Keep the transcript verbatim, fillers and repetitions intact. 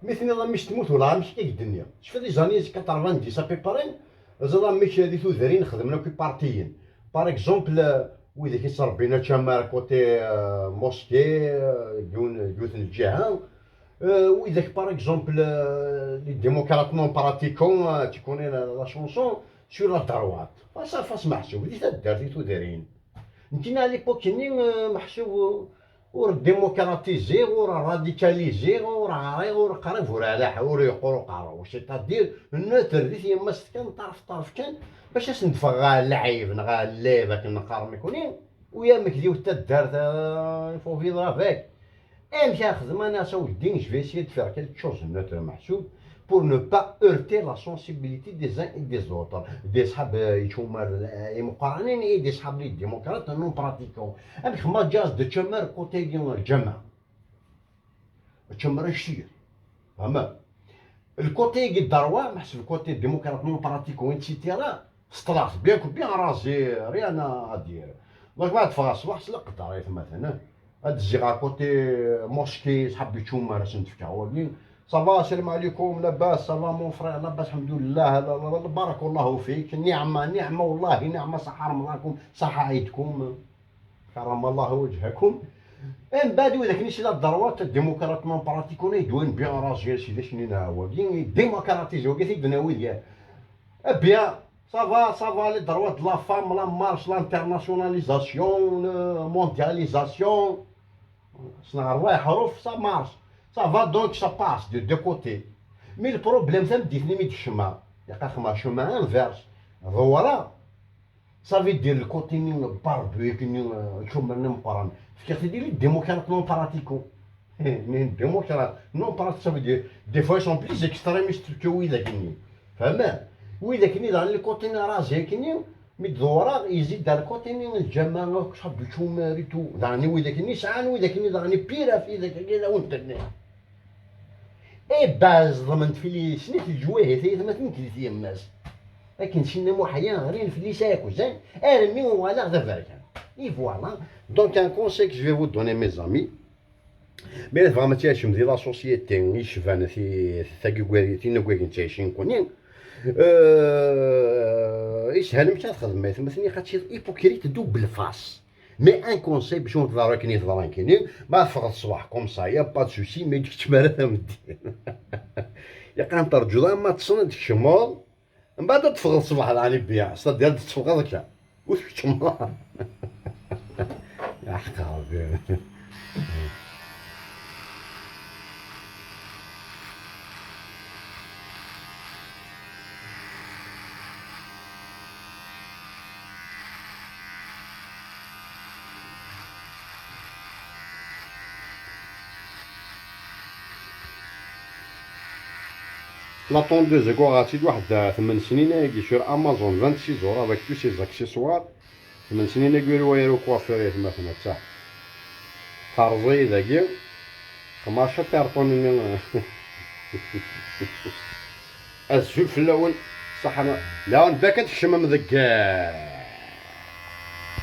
Mi tenniḍ amek tmut, wala amek akka i k-d-nniɣ. Tecfiḍ les années quatre-vingt-dix à peu près, teẓriḍ amek di tudrin xedmen akk ipartiyen. Par exemple, euh, widak i ttrebbin ačamar côté, euh, mosquée, euh, deg yiwen, deg yiwet n lǧiha. Euh, widak, par exemple, euh, les démocrates non pratiquants, euh, tu connais la, la chanson, sur la droite. Face à face, meḥsub, di taddart, di tudrin. Nekkini à l'époque-nni, euh, meḥsub, ur démocratiziɣ, ur radicaliziɣ, ur ɣriɣ, ur qriɣ, ur ɛlaḥ, ur yeqqur uqerru. C'est-à-dire, neutre di tyemmast kan, ṭarf ṭarf kan, bac ad sen-d-ffɣeɣ ɣer lɛib neɣ ɣer lɛib akken neqqar nekkni, u yamek d yiwet taddart, euh, il faut vivre avec. Amek ara xedmeɣ? Aniɣ s aweddi, je vais essayer de faire quelque chose de neutre, meḥsub, pour ne pas heurter la sensibilité des uns et des autres. Des ṣḥab, euh, ičumar, euh, imeqqranen, et des ṣḥab les démocrates non pratiquants. Amek ma ǧas de čumar côté, euh, lǧameɛ. Čumar actir. Fahma? Le côté qui droit, meḥsub côté démocrate non pratiquant, et cetera. Seṭṭleɣ-t bien que bien rasé, rien à, à dire. Donc, ma ffɣeɣ ṣṣbeḥ s leqder, ay atmaten, ad d-zziɣ à côté mosquée, ṣḥab ičumar, ad sen-d-fkeɣ wagi. Ça va, salam alaikum, labas, ça va mon frère, labas, alḥemdulillah, la, la, la, barakallahu fik, niɛma, niɛma, wallahi, niɛma, ṣaḥa Remḍankum, ṣaḥa Ɛidkum, karamallahu wajhakum. Et mbeɛd, widak-nni c'est la droite, démocrate non pratiquant, i d-win bien rasé, c'est des chnina, wagi, démocratisé, wagi, c'est de Nawidia. Eh bien, ça va, ça va, les droits de la femme, la marche, l'internationalisation, la mondialisation. Sneɣ rrwaḥ ḥruf, ça marche. Ça va, donc ça passe de deux côtés. Mais le problème, tameddit-nni mi d-kecmeɣ, yaqaxma chemin inverse. Ḍewreɣ. Ça veut dire le côté-nni barbu, akken-nni, euh, čumar-nni meqqren. Fkiɣ-t-id i les démocrates non pratiquants. Mais démocrate, non pratique, ça veut dire, des fois, ils sont plus extrémistes que widak-nni. Fahmem? Widak-nni, daɣen, le côté-nni rasé akken-nni, mi d-ḍewreɣ, yezzi-d ar le côté-nni, lǧameɛ, akk ṣḥab ičumar et tout. Daɣen, widak-nni, sɛan widak-nni, daɣen, pire ɣef widak-agi, ad awen-d-nniɣ. Eh ben, ẓedmen-d fell-i snat leǧwayeh, ay atmaten, nekk di tyemmast. Akken Sidna Muḥ-ya ɣlin fell-i s akuzan, armi uɣaleɣ d aberkan. Et voilà. Donc, un conseil que je vais vous donner, mes amis. Mi ara tebɣam ad tɛicem di la société yecban ti-, tagi, tinna n wayen ttɛicin nekkni, euh, yeshel amek ad txedmem, ay atmaten, xaṭi hypocrite double face. Mais un conseil, bac ur teḍra akken i teḍra nekkini, ma teffɣeḍ ṣṣbeḥ comme ça, y a pas de souci, mais ur d-keččem ara tameddit. Yaqan terǧuḍ ama ṭṭsen ad tkecmeḍ, mbeɛd ad teffɣeḍ ṣṣbeḥ daɣen i bbiɛ, c'est-à-dire ad teffɣeḍ kan. Ur tkeččmeḍ ara. Aḥeqq Ṛebbi. La tondeuse, uɣeɣ-tt-id waḥed tmen snin ayagi sur Amazon, vingt-six euros avec tous ses accessoires. Tmen snin ayagi ur wayr ukwafir, ay atmaten, atta. Terẓ-iyi dagi. Xmaca tirṭunin-nni. Azul fell-awen. Ṣaḥa. Daɣen bakk ad tkecmem deg, eh,